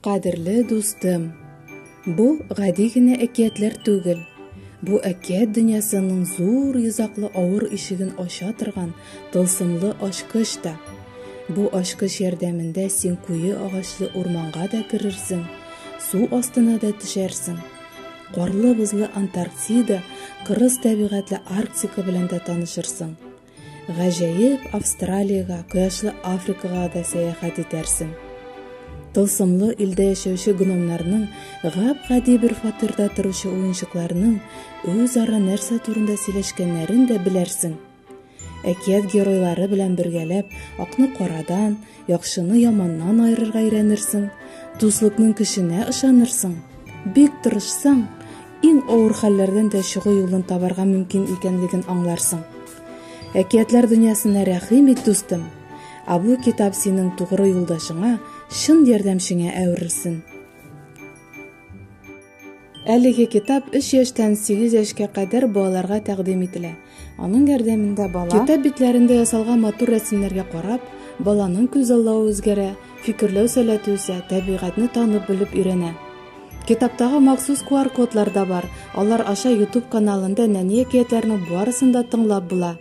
Кадерле дустым! Бу гади генә әкиятләр түгел. Бу әкият дөньясының зур йозаклы авыр ишеген ача торган тылсымлы ачкыч та. Бу ачкыч ярдәмендә син куе агачлы урманга да керерсең, су астына да төшәрсең. Карлы-бозлы Антарктида, кырыс табигатьле Арктика белән дә танышырсың. Гаҗәеп Австралиягә, кояшлы Африкага да сәяхәт итәрсең. Тылсымлы илдә яшәүче гномнарның, гап-гади бер фатирда торучы уенчыкларның үзара нәрсә турында сөйләшкәннәрен дә беләрсең. Әкият геройлары белән бергәләп акны карадан, яхшыны яманнан аерырга өйрәнерсең, дуслыкның көченә ышанырсың. Бик тырышсаң, иң авыр хәлләрдән дә чыгу юлын табарга мөмкин икәнлеген аңларсың. Әкиятләр дөньясына рәхим ит, дустым. Ә бу китап синең тугры юлдашыңа, чын ярдәмчеңә әверелсен. Әлеге китап 3 яшьтән 8 яшькә кадәр балаларга тәкъдим ителә. Аның ярдәмендә бала китап битләрендә ясалган матур рәсемнәргә карап, баланың күзаллавы үзгәрә, фикерләү сәләте үсә, табигатьне танып белеп өйрәнә. Китаптагы махсус QR-кодлар да бар, алар аша YouTube каналында нәни әкиятләрнең барысын да тыңлап була.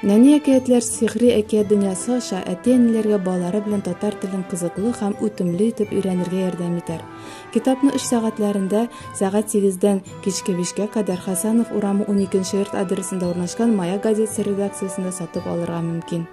Нәни әкиятләр сихри әкият дөньясы аша әти-әниләргә балалары белән татар телен кызыклы һәм үтемле итеп өйрәнергә ярдәм итәр. Китапны эш сәгатьләрендә сәгать сигездән кичке бишкә кадәр Хәсәнов урамы уникенче йорт адресында урнашкан Маяк газетасы редакциясендә сатып алырга мөмкин.